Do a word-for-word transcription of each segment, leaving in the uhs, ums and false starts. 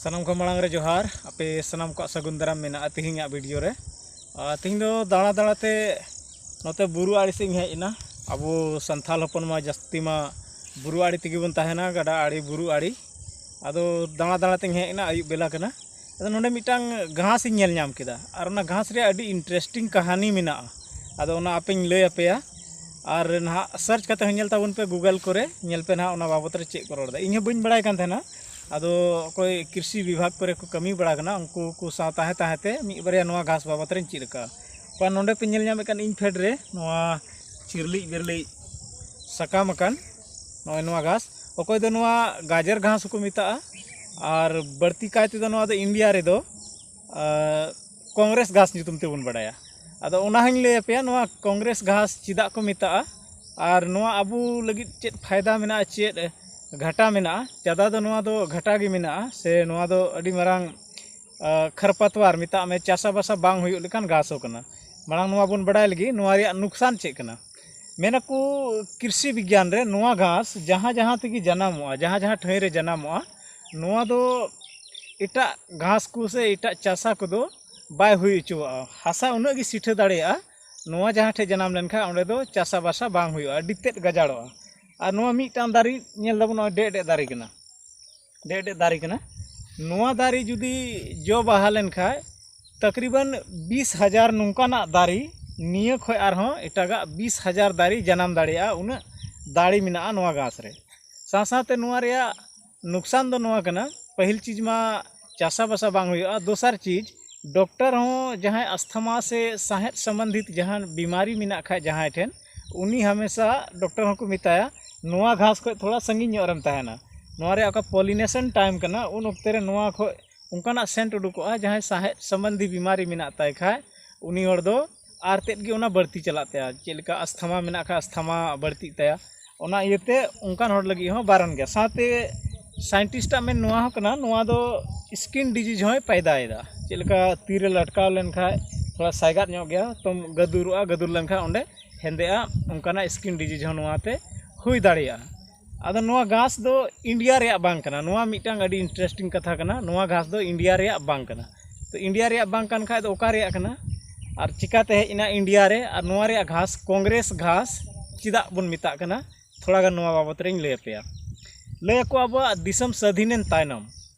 ᱥᱟᱱᱟᱢ ᱠᱷᱚᱱ ᱢᱟᱲᱟᱝ ᱨᱮ ᱡᱚᱦᱟᱨ, ᱟᱯᱮ ᱥᱟᱱᱟᱢ ᱠᱚᱣᱟᱜ ᱥᱟᱹᱜᱩᱱ ᱫᱟᱨᱟᱢ ᱢᱮᱱᱟᱜᱼᱟ ᱛᱮᱦᱮᱧᱟᱜ ᱵᱷᱤᱰᱤᱭᱳ ᱨᱮ᱾ ᱟᱨ ᱛᱮᱦᱮᱧ ᱫᱚ ᱫᱟᱬᱟ ᱫᱟᱬᱟ ᱛᱮ ᱱᱚᱛᱮ ᱵᱩᱨᱩ ᱟᱲᱮ ᱥᱮᱫ ᱤᱧ ᱦᱮᱡ ᱮᱱᱟ᱾ ᱟᱵᱚ ᱥᱟᱱᱛᱟᱲ ᱦᱚᱯᱚᱱ ᱢᱟ ᱡᱟᱹᱥᱛᱤ ᱢᱟ ᱵᱩᱨᱩ ᱟᱲᱮ ᱛᱮᱜᱮ ᱵᱚᱱ ᱛᱟᱦᱮᱱᱟ, ᱜᱟᱰᱟ ᱟᱲᱮ, ᱵᱩᱨᱩ ᱟᱲᱮ᱾ ᱟᱫᱚ ᱫᱟᱬᱟ ᱫᱟᱬᱟ ᱛᱮᱧ ᱦᱮᱡ ᱮᱱᱟ, ᱟᱹᱭᱩᱵ ᱵᱮᱞᱟ ᱠᱟᱱᱟ᱾ ᱟᱫᱚ ᱱᱚᱰᱮ ᱢᱤᱫᱴᱟᱝ ᱜᱷᱟᱥ ᱤᱧ ᱧᱮᱞ ᱧᱟᱢ ᱠᱮᱫᱟ, ᱟᱨ ᱚᱱᱟ ᱜᱷᱟᱥ ᱨᱮᱭᱟᱜ ᱟᱹᱰᱤ ᱤᱱᱴᱟᱨᱮᱥᱴᱤᱝ ᱠᱟᱹᱦᱱᱤ ᱢᱮᱱᱟᱜᱼᱟ᱾ ᱟᱫᱚ ᱚᱱᱟ ᱟᱯᱮᱧ ᱞᱟᱹᱭ ᱟᱯᱮᱭᱟ, ᱟᱨ ᱱᱟᱦᱟᱜ ᱥᱟᱨᱪ ᱠᱟᱛᱮ ᱦᱚᱸ ᱧᱮᱞ ᱛᱟᱵᱚᱱ ᱯᱮ, ᱜᱩᱜᱚᱞ ᱠᱚᱨᱮ ᱧᱮᱞ ᱯᱮ ᱱᱟᱦᱟᱜ ᱚᱱᱟ ᱵᱟᱵᱚᱫ ᱨᱮ ᱪᱮᱫ ᱠᱚ ᱨᱚᱲ ᱮᱫᱟ᱾ ᱤᱧ ᱦᱚᱸ ᱵᱟᱹᱧ ᱵᱟᱲᱟᱭ ᱠᱟᱱ ᱛᱟᱦᱮᱱᱟ᱾ ᱟᱫᱚ ᱚᱠᱚᱭ ᱠᱨᱤᱥᱤ ᱵᱤᱵᱷᱟᱜᱽ ᱠᱚᱨᱮ ᱠᱚ ᱠᱟᱹᱢᱤ ᱵᱟᱲᱟ ᱠᱟᱱᱟ, ᱩᱱᱠᱩ ᱠᱚ ᱥᱟᱶ ᱛᱟᱦᱮᱸ ᱛᱟᱦᱮᱸ ᱛᱮ ᱢᱤᱫ ᱵᱟᱨᱭᱟ ᱱᱚᱣᱟ ᱜᱷᱟᱥ ᱵᱟᱵᱚᱫ ᱨᱮᱧ ᱪᱮᱫ ᱟᱠᱟᱫᱼᱟ᱾ ᱚᱠᱟ ᱱᱚᱰᱮ ᱯᱮ ᱧᱮᱞ ᱧᱟᱢᱮᱫ ᱠᱟᱱ ᱤᱧ ᱯᱷᱮᱰ ᱨᱮ ᱱᱚᱣᱟ ᱪᱤᱨᱞᱤᱡ ᱵᱤᱨᱞᱤᱡ ᱥᱟᱠᱟᱢ ᱟᱠᱟᱱ ᱱᱚᱜᱼᱚᱭ ᱱᱚᱣᱟ ᱜᱷᱟᱥ, ᱚᱠᱚᱭ ᱫᱚ ᱱᱚᱣᱟ ᱜᱟᱡᱮᱨ ᱜᱷᱟᱥ ᱦᱚᱸᱠᱚ ᱢᱮᱛᱟᱜᱼᱟ, ᱟᱨ ᱵᱟᱹᱲᱛᱤ ᱠᱟᱭ ᱛᱮᱫᱚ ᱱᱚᱣᱟ ᱫᱚ ᱤᱱᱰᱤᱭᱟ ᱨᱮᱫᱚ ᱟᱨ ᱠᱚᱝᱜᱨᱮᱥ ᱜᱷᱟᱥ ᱧᱩᱛᱩᱢ ᱛᱮᱵᱚᱱ ᱵᱟᱲᱟᱭᱟ᱾ ᱟᱫᱚ ᱚᱱᱟ ᱦᱚᱸᱧ ᱞᱟᱹᱭ ᱟᱯᱮᱭᱟ, ᱱᱚᱣᱟ ᱠᱚᱝᱜᱨᱮᱥ ᱜᱷᱟᱥ ᱪᱮᱫᱟᱜ ᱠᱚ ᱢᱮᱛᱟᱜᱼᱟ ᱟᱨ ᱱᱚᱣᱟ ᱟᱵᱚ ᱞᱟᱹᱜᱤᱫ ᱪᱮᱫ ᱯᱷᱟᱭᱫᱟ ᱢᱮᱱᱟᱜᱼᱟ, ᱪᱮᱫ ᱜᱷᱟᱴᱟ ᱢᱮᱱᱟᱜᱼᱟ᱾ ᱡᱟᱫᱟ ᱫᱚ ᱱᱚᱣᱟ ᱫᱚ ᱜᱷᱟᱴᱟ ᱜᱮ ᱢᱮᱱᱟᱜᱼᱟ, ᱥᱮ ᱱᱚᱣᱟ ᱫᱚ ᱟᱹᱰᱤ ᱢᱟᱨᱟᱝ ᱟᱨ ᱠᱷᱟᱨᱯᱟᱛᱣᱟᱨ ᱢᱮᱛᱟᱜ ᱢᱮ, ᱪᱟᱥᱟᱵᱟᱥᱟ ᱵᱟᱝ ᱦᱩᱭᱩᱜ ᱞᱮᱠᱟᱱ ᱜᱷᱟᱥ ᱦᱚᱸ ᱠᱟᱱᱟ᱾ ᱢᱟᱲᱟᱝ ᱱᱚᱣᱟ ᱵᱚᱱ ᱵᱟᱲᱟᱭ ᱞᱟᱹᱜᱤᱫ ᱱᱚᱣᱟ ᱨᱮᱭᱟᱜ ᱱᱩᱠᱥᱟᱱ ᱪᱮᱫ ᱠᱟᱱᱟ᱾ ᱢᱮᱱᱟᱠᱚ ᱠᱨᱤᱥᱤ ᱵᱤᱜᱽᱜᱟᱱ ᱨᱮ ᱱᱚᱣᱟ ᱜᱷᱟᱥ ᱡᱟᱦᱟᱸ ᱡᱟᱦᱟᱸ ᱛᱮᱜᱮ ᱡᱟᱱᱟᱢᱚᱜᱼᱟ, ᱡᱟᱦᱟᱸ ᱡᱟᱦᱟᱸ ᱴᱷᱟᱹᱭ ᱨᱮ ᱡᱟᱱᱟᱢᱚᱜᱼᱟ, ᱱᱚᱣᱟ ᱫᱚ ᱮᱴᱟᱜ ᱜᱷᱟᱥ ᱠᱚ ᱥᱮ ᱮᱴᱟᱜ ᱪᱟᱥᱟ ᱠᱚᱫᱚ ᱵᱟᱭ ᱦᱩᱭ ᱦᱚᱪᱚᱣᱟᱜᱼᱟ᱾ ᱦᱟᱥᱟ ᱩᱱᱟᱹᱜ ᱜᱮ ᱥᱤᱴᱷᱟᱹ ᱫᱟᱲᱮᱭᱟᱜᱼᱟ, ᱱᱚᱣᱟ ᱡᱟᱦᱟᱸ ᱴᱷᱮᱡ ᱡᱟᱱᱟᱢ ᱞᱮᱱᱠᱷᱟᱱ ᱚᱸᱰᱮ ᱫᱚ ᱪᱟᱥᱟᱵᱟᱥᱟ ᱵᱟᱝ ᱦᱩᱭᱩᱜᱼᱟ, ᱟᱹᱰᱤ ᱛᱮᱫ ᱜᱟᱡᱟᱲᱚᱜᱼᱟ᱾ ᱟᱨ ᱱᱚᱣᱟ ᱢᱤᱫᱴᱟᱝ ᱫᱟᱨᱮ ᱧᱮᱞ ᱫᱟᱵᱚᱱ, ᱱᱚᱜᱼᱚᱭ ᱰᱮᱡ ᱰᱮᱡ ᱫᱟᱨᱮ ᱠᱟᱱᱟ, ᱰᱮᱡ ᱰᱮᱡ ᱫᱟᱨᱮ ᱠᱟᱱᱟ᱾ ᱱᱚᱣᱟ ᱫᱟᱨᱮ ᱡᱩᱫᱤ ᱡᱚ ᱵᱟᱦᱟ ᱞᱮᱱᱠᱷᱟᱡ ᱛᱟᱠᱨᱤᱵᱟᱱ ᱵᱤᱥ ᱦᱟᱡᱟᱨ ᱱᱚᱝᱠᱟᱱᱟᱜ ᱫᱟᱨᱮ, ᱱᱤᱭᱟᱹ ᱠᱷᱚᱡ ᱟᱨᱦᱚᱸ ᱮᱴᱟᱜᱟᱜ ᱵᱤᱥ ᱦᱟᱡᱟᱨ ᱫᱟᱨᱮ ᱡᱟᱱᱟᱢ ᱫᱟᱲᱮᱭᱟᱜᱼᱟ, ᱩᱱᱟᱹᱜ ᱫᱟᱲᱮ ᱢᱮᱱᱟᱜᱼᱟ ᱱᱚᱣᱟ ᱜᱷᱟᱥ ᱨᱮ᱾ ᱥᱟᱶ ᱥᱟᱶᱛᱮ ᱱᱚᱣᱟ ᱨᱮᱭᱟᱜ ᱱᱩᱠᱥᱟᱱ ᱫᱚ ᱱᱚᱣᱟ ᱠᱟᱱᱟ, ᱯᱟᱹᱦᱤᱞ ᱪᱤᱡᱽ ᱢᱟ ᱪᱟᱥᱟᱵᱟᱥᱟ ᱵᱟᱝ ᱦᱩᱭᱩᱜᱼᱟ, ᱫᱚᱥᱟᱨ ᱪᱤᱡᱽ ᱰᱚᱠᱴᱚᱨ ᱦᱚᱸ ᱡᱟᱦᱟᱸᱭ ᱟᱥᱛᱷᱟᱢᱟ ᱥᱮ ᱥᱟᱦᱮᱫ ᱥᱚᱢᱵᱚᱱᱫᱷᱤᱛ ᱡᱟᱦᱟᱸ ᱵᱤᱢᱟᱨᱤ ᱢᱮᱱᱟᱜ ᱠᱷᱟᱡ ᱡᱟᱦᱟᱸᱭ ᱴᱷᱮᱱ, ᱩᱱᱤ ᱦᱟᱢᱮᱥᱟ ᱰᱚᱠᱴᱚᱨ ᱦᱚᱸᱠᱚ ᱢᱮᱛᱟᱭᱟ ᱱᱚᱣᱟ ᱜᱷᱟᱥ ᱠᱷᱚᱡ ᱛᱷᱚᱲᱟ ᱥᱟᱺᱜᱤᱧ ᱧᱚᱜ ᱨᱮᱢ ᱛᱟᱦᱮᱱᱟ᱾ ᱱᱚᱣᱟ ᱨᱮᱭᱟᱜ ᱚᱠᱟ ᱯᱚᱞᱤᱱᱮᱥᱚᱱ ᱴᱟᱭᱤᱢ ᱠᱟᱱᱟ, ᱩᱱ ᱚᱠᱛᱮ ᱨᱮ ᱱᱚᱣᱟ ᱠᱷᱚᱡ ᱚᱱᱠᱟᱱᱟᱜ ᱥᱮᱱᱴ ᱩᱰᱩᱠᱚᱜᱼᱟ, ᱡᱟᱦᱟᱸᱭ ᱥᱟᱦᱮᱫ ᱥᱚᱢᱵᱚᱱᱫᱷᱤ ᱵᱤᱢᱟᱨᱤ ᱢᱮᱱᱟᱜ ᱛᱟᱭ ᱠᱷᱟᱡ ᱩᱱᱤ ᱦᱚᱲ ᱫᱚ ᱟᱨ ᱛᱮᱫ ᱜᱮ ᱚᱱᱟ ᱵᱟᱹᱲᱛᱤ ᱪᱟᱞᱟᱜ ᱛᱟᱭᱟ᱾ ᱪᱮᱫ ᱞᱮᱠᱟ ᱟᱥᱛᱷᱟᱢᱟ ᱢᱮᱱᱟᱜ ᱠᱷᱟᱡ ᱟᱥᱛᱷᱟᱢᱟ ᱵᱟᱹᱲᱛᱤᱜ ᱛᱟᱭᱟ, ᱚᱱᱟ ᱤᱭᱟᱹᱛᱮ ᱚᱱᱠᱟᱱ ᱦᱚᱲ ᱞᱟᱹᱜᱤᱫ ᱦᱚᱸ ᱵᱟᱨᱚᱱ ᱜᱮᱭᱟ᱾ ᱥᱟᱶᱛᱮ ᱥᱟᱭᱮᱱᱴᱤᱥᱴᱟᱜ ᱢᱮᱱ ᱱᱚᱣᱟ ᱦᱚᱸ ᱠᱟᱱᱟ, ᱱᱚᱣᱟ ᱫᱚ ᱥᱠᱤᱱ ᱰᱤᱡᱤᱡᱽ ᱦᱚᱸᱭ ᱯᱟᱭᱫᱟᱭᱮᱫᱟ᱾ ᱪᱮᱫ ᱞᱮᱠᱟ ᱛᱤ ᱨᱮ ᱞᱟᱴᱠᱟᱣ ᱞᱮᱱᱠᱷᱟᱡ ᱛᱷᱚᱲᱟ ᱥᱟᱭᱜᱟᱫ ᱧᱚᱜ ᱜᱮᱭᱟ, ᱛᱚ ᱜᱟᱹᱫᱩᱨᱚᱜᱼᱟ, ᱜᱟᱹᱫᱩᱨ ᱞᱮᱱᱠᱷᱟᱱ ᱚᱸᱰᱮ ᱦᱮᱸᱫᱮᱜᱼᱟ, ᱚᱱᱠᱟᱱᱟᱜ ᱥᱠᱤᱱ ᱰᱤᱡᱤᱡᱽ ᱦᱚᱸ ᱱᱚᱣᱟᱛᱮ ᱦᱩᱭ ᱫᱟᱲᱮᱭᱟᱜᱼᱟ᱾ ᱟᱫᱚ ᱱᱚᱣᱟ ᱜᱷᱟᱥ ᱫᱚ ᱤᱱᱰᱤᱭᱟ ᱨᱮᱭᱟᱜ ᱵᱟᱝ ᱠᱟᱱᱟ᱾ ᱱᱚᱣᱟ ᱢᱤᱫᱴᱟᱝ ᱟᱹᱰᱤ ᱤᱱᱴᱟᱨᱮᱥᱴᱤᱝ ᱠᱟᱛᱷᱟ ᱠᱟᱱᱟ᱾ ᱱᱚᱣᱟ ᱜᱷᱟᱥ ᱫᱚ ᱤᱱᱰᱤᱭᱟ ᱨᱮᱭᱟᱜ ᱵᱟᱝ ᱠᱟᱱᱟ᱾ ᱛᱚ ᱤᱱᱰᱤᱭᱟ ᱨᱮᱭᱟᱜ ᱵᱟᱝ ᱠᱟᱱ ᱠᱷᱟᱡ ᱫᱚ ᱚᱠᱟ ᱨᱮᱭᱟᱜ ᱠᱟᱱᱟ? ᱟᱨ ᱪᱤᱠᱟᱛᱮ ᱦᱮᱡ ᱮᱱᱟ ᱤᱱᱰᱤᱭᱟ ᱨᱮ? ᱟᱨ ᱱᱚᱣᱟ ᱨᱮᱭᱟᱜ ᱜᱷᱟᱥ ᱠᱚᱝᱜᱨᱮᱥ ᱜᱷᱟᱥ ᱪᱮᱫᱟᱜ ᱵᱚᱱ ᱢᱮᱛᱟᱜ ᱠᱟᱱᱟ, ᱛᱷᱚᱲᱟ ᱜᱟᱱ ᱱᱚᱣᱟ ᱵᱟᱵᱚᱛ ᱨᱮᱧ ᱞᱟᱹᱭ ᱟᱯᱮᱭᱟ᱾ ᱞᱟᱹᱭ ᱟᱠᱚ ᱟᱵᱚᱣᱟᱜ ᱫᱤᱥᱚᱢ ᱥᱟᱹᱫᱷᱤᱱᱮᱱ ᱛᱟᱭᱱᱚᱢ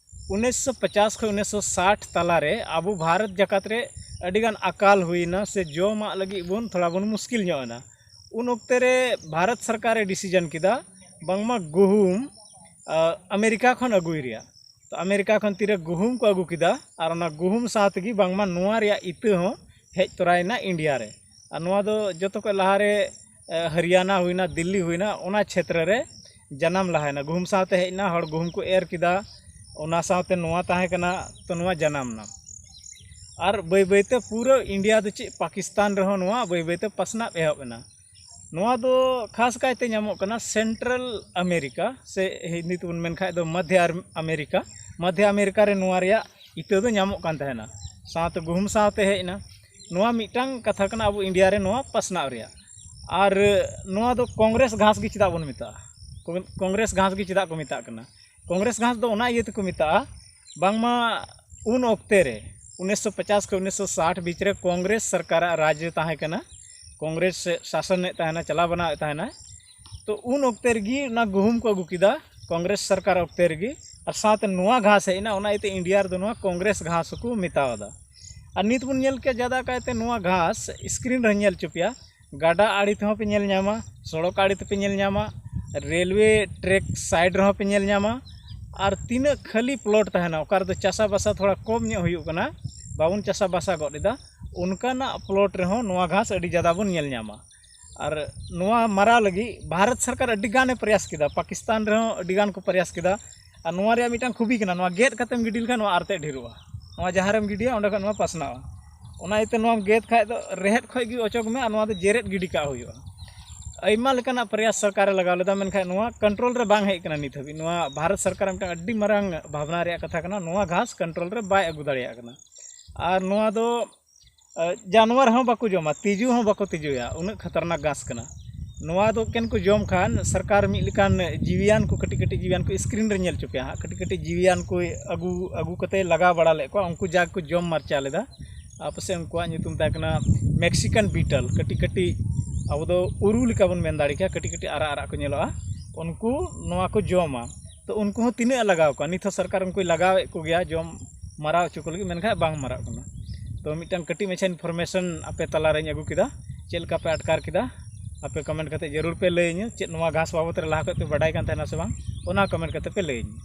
ᱩᱱᱤᱥᱥᱚ ᱯᱚᱪᱟᱥ ᱠᱷᱚᱱ ᱩᱱᱤᱥᱥᱚ ᱥᱟᱴ ᱛᱟᱞᱟᱨᱮ ᱟᱵᱚ ᱵᱷᱟᱨᱚᱛ ᱡᱟᱠᱟᱛ ᱨᱮ ᱟᱹᱰᱤᱜᱟᱱ ᱟᱠᱟᱞ ᱦᱩᱭᱱᱟ, ᱥᱮ ᱡᱚᱢᱟᱜ ᱞᱟᱹᱜᱤᱫ ᱵᱚᱱ ᱛᱷᱚᱲᱟ ᱵᱚᱱ ᱢᱩᱥᱠᱤᱞ ᱧᱚᱜ ᱮᱱᱟ᱾ ᱩᱱ ᱚᱠᱛᱮ ᱨᱮ ᱵᱷᱟᱨᱚᱛ ᱥᱚᱨᱠᱟᱨᱮ ᱰᱤᱥᱤᱡᱚᱱ ᱠᱮᱫᱟ ᱵᱟᱝᱢᱟ ᱜᱩᱦᱩᱢ ᱟᱢᱮᱨᱤᱠᱟ ᱠᱷᱚᱱ ᱟᱹᱜᱩᱭ ᱨᱮᱭᱟᱜ᱾ ᱛᱚ ᱟᱢᱮᱨᱤᱠᱟ ᱠᱷᱚᱱ ᱛᱤᱨᱮ ᱜᱩᱦᱩᱢ ᱠᱚ ᱟᱹᱜᱩ ᱠᱮᱫᱟ, ᱟᱨ ᱚᱱᱟ ᱜᱩᱦᱩᱢ ᱥᱟᱶ ᱛᱮᱜᱮ ᱵᱟᱝᱢᱟ ᱱᱚᱣᱟ ᱨᱮᱭᱟᱜ ᱤᱛᱟᱹ ᱦᱚᱸ ᱦᱮᱡ ᱛᱚᱨᱟᱭᱮᱱᱟ ᱤᱱᱰᱤᱭᱟ ᱨᱮ᱾ ᱟᱨ ᱱᱚᱣᱟ ᱫᱚ ᱡᱚᱛᱚ ᱠᱷᱚᱱ ᱞᱟᱦᱟᱨᱮ ᱦᱟᱨᱤᱭᱟᱱᱟ ᱦᱩᱭᱱᱟ, ᱫᱤᱞᱞᱤ ᱦᱩᱭᱱᱟ, ᱚᱱᱟ ᱪᱷᱮᱛᱨᱚ ᱨᱮ ᱡᱟᱱᱟᱢ ᱞᱟᱦᱟᱭᱮᱱᱟ᱾ ᱜᱩᱦᱩᱢ ᱥᱟᱶᱛᱮ ᱦᱮᱡ ᱮᱱᱟ, ᱦᱚᱲ ᱜᱩᱦᱩᱢ ᱠᱚ ᱮᱨ ᱠᱮᱫᱟ, ᱚᱱᱟ ᱥᱟᱶᱛᱮ ᱱᱚᱣᱟ ᱛᱟᱦᱮᱸ ᱠᱟᱱᱟ, ᱛᱚ ᱱᱚᱣᱟ ᱡᱟᱱᱟᱢ ᱮᱱᱟ᱾ ᱟᱨ ᱵᱟᱹᱭ ᱵᱟᱹᱭᱛᱮ ᱯᱩᱨᱟᱹ ᱤᱱᱰᱤᱭᱟ ᱫᱚ ᱪᱮᱫ ᱯᱟᱠᱤᱥᱛᱟᱱ ᱨᱮᱦᱚᱸ ᱱᱚᱣᱟ ᱵᱟᱹᱭ ᱵᱟᱹᱭᱛᱮ ᱯᱟᱥᱱᱟᱣ ᱮᱦᱚᱵ ᱮᱱᱟ᱾ ᱱᱚᱣᱟ ᱫᱚ ᱠᱷᱟᱥ ᱠᱟᱭᱛᱮ ᱧᱟᱢᱚᱜ ᱠᱟᱱᱟ ᱥᱮᱱᱴᱨᱟᱞ ᱟᱢᱮᱨᱤᱠᱟ, ᱥᱮ ᱦᱤᱱᱫᱤ ᱛᱮᱵᱚᱱ ᱢᱮᱱ ᱠᱷᱟᱡ ᱫᱚ ᱢᱚᱫᱷᱭᱚ ᱟᱢᱮᱨᱤᱠᱟ᱾ ᱢᱚᱫᱷᱭᱚ ᱟᱢᱮᱨᱤᱠᱟ ᱨᱮ ᱱᱚᱣᱟ ᱨᱮᱭᱟᱜ ᱤᱛᱟᱹ ᱫᱚ ᱧᱟᱢᱚᱜ ᱠᱟᱱ ᱛᱟᱦᱮᱱᱟ, ᱥᱟᱶᱛᱮ ᱜᱩᱦᱩᱢ ᱥᱟᱶᱛᱮ ᱦᱮᱡ ᱮᱱᱟ᱾ ᱱᱚᱣᱟ ᱢᱤᱫᱴᱟᱝ ᱠᱟᱛᱷᱟ ᱠᱟᱱᱟ ᱟᱵᱚ ᱤᱱᱰᱤᱭᱟ ᱨᱮ ᱱᱚᱣᱟ ᱯᱟᱥᱱᱟᱣ ᱨᱮᱭᱟᱜ᱾ ᱟᱨ ᱱᱚᱣᱟ ᱫᱚ ᱠᱚᱝᱜᱨᱮᱥ ᱜᱷᱟᱥ ᱜᱮ ᱪᱮᱫᱟᱜ ᱵᱚᱱ ᱢᱮᱛᱟᱜᱼᱟ? ᱠᱚᱝᱜᱨᱮᱥ ᱜᱷᱟᱥ ᱜᱮ ᱪᱮᱫᱟᱜ ᱠᱚ ᱢᱮᱛᱟᱜ ᱠᱟᱱᱟ? ᱠᱚᱝᱜᱨᱮᱥ ᱜᱷᱟᱥ ᱫᱚ ᱚᱱᱟ ᱤᱭᱟᱹ ᱛᱮᱠᱚ ᱢᱮᱛᱟᱜᱼᱟ, ᱵᱟᱝᱢᱟ ᱩᱱ ᱚᱠᱛᱮ ᱨᱮ ᱩᱱᱤᱥᱥᱚ ᱯᱚᱪᱟᱥ ᱠᱷᱚᱱ ᱩᱱᱤᱥᱥᱚ ᱥᱟᱴ ᱵᱤᱪ ᱨᱮ ᱠᱚᱝᱜᱨᱮᱥ ᱥᱚᱨᱠᱟᱨᱟᱜ ᱨᱟᱡᱽ ᱛᱟᱦᱮᱸ ᱠᱟᱱᱟ, ᱠᱚᱝᱜᱨᱮᱥ ᱥᱟᱥᱚᱱᱮᱫ ᱛᱟᱦᱮᱱᱟ, ᱪᱟᱞᱟᱣ ᱵᱟᱱᱟᱣᱮᱫ ᱛᱟᱦᱮᱱᱟ᱾ ᱛᱚ ᱩᱱ ᱚᱠᱛᱮ ᱨᱮᱜᱮ ᱚᱱᱟ ᱜᱩᱦᱩᱢ ᱠᱚ ᱟᱹᱜᱩ ᱠᱮᱫᱟ ᱠᱚᱝᱜᱨᱮᱥ ᱥᱚᱨᱠᱟᱨ ᱚᱠᱛᱮ ᱨᱮᱜᱮ, ᱟᱨ ᱥᱟᱶᱛᱮ ᱱᱚᱣᱟ ᱜᱷᱟᱥ ᱦᱮᱡ ᱮᱱᱟ᱾ ᱚᱱᱟ ᱤᱭᱟᱹᱛᱮ ᱤᱱᱰᱤᱭᱟ ᱨᱮᱫᱚ ᱱᱚᱣᱟ ᱠᱚᱝᱜᱨᱮᱥ ᱜᱷᱟᱥ ᱦᱚᱸᱠᱚ ᱢᱮᱛᱟᱣᱫᱟ᱾ ᱟᱨ ᱱᱤᱛ ᱵᱚᱱ ᱧᱮᱞ ᱠᱮᱭᱟ, ᱡᱟᱫᱟ ᱠᱟᱭᱛᱮ ᱱᱚᱣᱟ ᱜᱷᱟᱥ ᱥᱠᱨᱤᱱ ᱨᱮᱦᱚᱸ ᱧᱮᱞ ᱦᱚᱪᱚ ᱯᱮᱭᱟ, ᱜᱟᱰᱟ ᱟᱲᱮ ᱛᱮᱦᱚᱸ ᱯᱮ ᱧᱮᱞ ᱧᱟᱢᱟ, ᱥᱚᱲᱚᱠ ᱟᱲᱮ ᱛᱮᱯᱮ ᱧᱮᱞ ᱧᱟᱢᱟ, ᱨᱮᱞᱣᱮ ᱴᱨᱮᱠ ᱥᱟᱭᱤᱰ ᱨᱮᱦᱚᱸ ᱯᱮ ᱧᱮᱞ ᱧᱟᱢᱟ᱾ ᱟᱨ ᱛᱤᱱᱟᱹᱜ ᱠᱷᱟᱹᱞᱤ ᱯᱞᱚᱴ ᱛᱟᱦᱮᱱᱟ, ᱚᱠᱟ ᱨᱮᱫᱚ ᱪᱟᱥᱟᱵᱟᱥᱟ ᱛᱷᱚᱲᱟ ᱠᱚᱢ ᱧᱚᱜ ᱦᱩᱭᱩᱜ ᱠᱟᱱᱟ, ᱵᱟᱵᱚᱱ ᱪᱟᱥᱟᱵᱟᱥᱟ ᱜᱚᱫ ᱮᱫᱟ, ᱚᱱᱠᱟᱱᱟᱜ ᱯᱞᱚᱴ ᱨᱮᱦᱚᱸ ᱱᱚᱣᱟ ᱜᱷᱟᱥ ᱟᱹᱰᱤ ᱡᱟᱫᱟ ᱵᱚᱱ ᱧᱮᱞ ᱧᱟᱢᱟ᱾ ᱟᱨ ᱱᱚᱣᱟ ᱢᱟᱨᱟᱣ ᱞᱟᱹᱜᱤᱫ ᱵᱷᱟᱨᱚᱛ ᱥᱚᱨᱠᱟᱨ ᱟᱹᱰᱤ ᱜᱟᱱᱮ ᱯᱨᱚᱭᱟᱥ ᱠᱮᱫᱟ, ᱯᱟᱠᱤᱥᱛᱟᱱ ᱨᱮᱦᱚᱸ ᱟᱹᱰᱤ ᱜᱟᱱ ᱠᱚ ᱯᱨᱚᱭᱟᱥ ᱠᱮᱫᱟ᱾ ᱟᱨ ᱱᱚᱣᱟ ᱨᱮᱭᱟᱜ ᱢᱤᱫᱴᱟᱝ ᱠᱷᱩᱵᱤ ᱠᱟᱱᱟ, ᱱᱚᱣᱟ ᱜᱮᱫ ᱠᱟᱛᱮᱢ ᱜᱤᱰᱤ ᱞᱮᱠᱷᱟᱱ ᱱᱚᱣᱟ ᱟᱨᱛᱮᱫ ᱰᱷᱮᱨᱚᱜᱼᱟ᱾ ᱱᱚᱣᱟ ᱡᱟᱦᱟᱸ ᱨᱮᱢ ᱜᱤᱰᱤᱭᱟ, ᱚᱸᱰᱮ ᱠᱷᱚᱱ ᱱᱚᱣᱟ ᱯᱟᱥᱱᱟᱣᱟ᱾ ᱚᱱᱟ ᱤᱭᱟᱹᱛᱮ ᱱᱚᱣᱟᱢ ᱜᱮᱫ ᱠᱷᱟᱡ ᱫᱚ ᱨᱮᱦᱮᱫ ᱠᱷᱚᱡ ᱜᱮ ᱚᱪᱚᱜ ᱢᱮ, ᱟᱨ ᱱᱚᱣᱟ ᱫᱚ ᱡᱮᱨᱮᱫ ᱜᱤᱰᱤ ᱠᱟᱜ ᱦᱩᱭᱩᱜᱼᱟ᱾ ᱟᱭᱢᱟ ᱞᱮᱠᱟᱱᱟᱜ ᱯᱨᱚᱭᱟᱥ ᱥᱚᱨᱠᱟᱨᱮ ᱞᱟᱜᱟᱣ ᱞᱮᱫᱟ, ᱢᱮᱱᱠᱷᱟᱱ ᱱᱚᱣᱟ ᱠᱚᱱᱴᱨᱳᱞ ᱨᱮ ᱵᱟᱝ ᱦᱮᱡ ᱠᱟᱱᱟ ᱱᱤᱛ ᱦᱟᱹᱵᱤᱡ᱾ ᱱᱚᱣᱟ ᱵᱷᱟᱨᱚᱛ ᱥᱚᱨᱠᱟᱨᱟᱜ ᱢᱤᱫᱴᱟᱝ ᱟᱹᱰᱤ ᱢᱟᱨᱟᱝ ᱵᱷᱟᱵᱽᱱᱟ ᱨᱮᱭᱟᱜ ᱠᱟᱛᱷᱟ ᱠᱟᱱᱟ, ᱱᱚᱣᱟ ᱜᱷᱟᱥ ᱠᱚᱱᱴᱨᱳᱞ ᱨᱮ ᱵᱟᱭ ᱟᱹᱜᱩ ᱫᱟᱲᱮᱭᱟᱜ ᱠᱟᱱᱟ᱾ ᱟᱨ ᱱᱚᱣᱟ ᱫᱚ ᱡᱟᱱᱣᱟᱨ ᱦᱚᱸ ᱵᱟᱠᱚ ᱡᱚᱢᱟ, ᱛᱤᱡᱩ ᱦᱚᱸ ᱵᱟᱠᱚ ᱛᱤᱡᱩᱭᱟ, ᱩᱱᱟᱹᱜ ᱠᱷᱟᱛᱟᱨᱱᱟᱠ ᱜᱷᱟᱥ ᱠᱟᱱᱟ᱾ ᱱᱚᱣᱟ ᱫᱚ ᱮᱠᱮᱱ ᱠᱚ ᱡᱚᱢ ᱠᱷᱟᱱ ᱥᱚᱨᱠᱟᱨ ᱢᱤᱫ ᱞᱮᱠᱟᱱ ᱡᱤᱣᱤᱭᱟᱱ ᱠᱚ ᱠᱟᱹᱴᱤᱡ ᱠᱟᱹᱴᱤᱡ ᱡᱤᱣᱤᱭᱟᱱ ᱠᱚ screen ᱨᱮ ᱧᱮᱞ ᱦᱚᱪᱚ ᱯᱮᱭᱟ ᱦᱟᱸᱜ, ᱠᱟᱹᱴᱤᱡ ᱠᱟᱹᱴᱤᱡ ᱡᱤᱣᱤᱭᱟᱱ ᱠᱚ ᱟᱹᱜᱩ ᱟᱹᱜᱩ ᱠᱟᱛᱮ ᱞᱟᱜᱟᱣ ᱵᱟᱲᱟ ᱞᱮᱫ ᱠᱚᱣᱟ, ᱩᱱᱠᱩ ᱡᱟ ᱠᱚ ᱡᱚᱢ ᱢᱟᱨᱪᱟ ᱞᱮᱫᱟ᱾ ᱟᱯᱮᱥᱮᱫ ᱩᱱᱠᱩᱣᱟᱜ ᱧᱩᱛᱩᱢ ᱛᱟᱦᱮᱸ ᱠᱟᱱᱟ Mexican beetle, ᱠᱟᱹᱴᱤᱡ ᱠᱟᱹᱴᱤᱡ, ᱟᱵᱚ ᱫᱚ ᱩᱨᱩ ᱞᱮᱠᱟ ᱵᱚᱱ ᱢᱮᱱ ᱫᱟᱲᱮ ᱠᱮᱭᱟ, ᱠᱟᱹᱴᱤᱡ ᱠᱟᱹᱴᱤᱡ ᱟᱨᱟᱜ ᱟᱨᱟᱜ ᱠᱚ ᱧᱮᱞᱚᱜᱼᱟ᱾ ᱩᱱᱠᱩ ᱱᱚᱣᱟ ᱠᱚ ᱡᱚᱢᱟ᱾ ᱛᱚ ᱩᱱᱠᱩ ᱦᱚᱸ ᱛᱤᱱᱟᱹᱜ ᱮ ᱞᱟᱜᱟᱣ ᱠᱚᱣᱟ? ᱱᱤᱛ ᱦᱚᱸ ᱥᱚᱨᱠᱟᱨ ᱩᱱᱠᱩᱭ ᱞᱟᱜᱟᱣᱮᱫ ᱠᱚᱜᱮᱭᱟ ᱡᱚᱢ ᱢᱟᱨᱟᱣ ᱦᱚᱪᱚ ᱠᱚ ᱞᱟᱹᱜᱤᱫ, ᱢᱮᱱᱠᱷᱟᱱ ᱵᱟᱝ ᱢᱟᱨᱟᱜ ᱠᱟᱱᱟ᱾ ᱛᱚ ᱢᱤᱫᱴᱟᱝ ᱠᱟᱹᱴᱤᱡ ᱢᱟᱪᱷᱟ information ᱟᱯᱮ ᱛᱟᱞᱟᱨᱮᱧ ᱟᱹᱜᱩ ᱠᱮᱫᱟ᱾ ᱪᱮᱫ ᱞᱮᱠᱟ ᱯᱮ ᱟᱴᱠᱟᱨ ᱠᱮᱫᱟ? ᱟᱯᱮ comment ᱠᱟᱛᱮ ᱡᱟᱹᱨᱩᱲ ᱯᱮ ᱞᱟᱹᱭᱟᱹᱧᱟ᱾ ᱪᱮᱫ ᱱᱚᱣᱟ ᱜᱷᱟᱥ ᱵᱟᱵᱚᱛ ᱨᱮ ᱞᱟᱦᱟ ᱠᱷᱚᱱ ᱯᱮ ᱵᱟᱰᱟᱭ ᱠᱟᱱ ᱛᱟᱦᱮᱱᱟ ᱥᱮ ᱵᱟᱝ, ᱚᱱᱟ comment ᱠᱟᱛᱮ ᱯᱮ ᱞᱟᱹᱭᱟᱹᱧᱟ᱾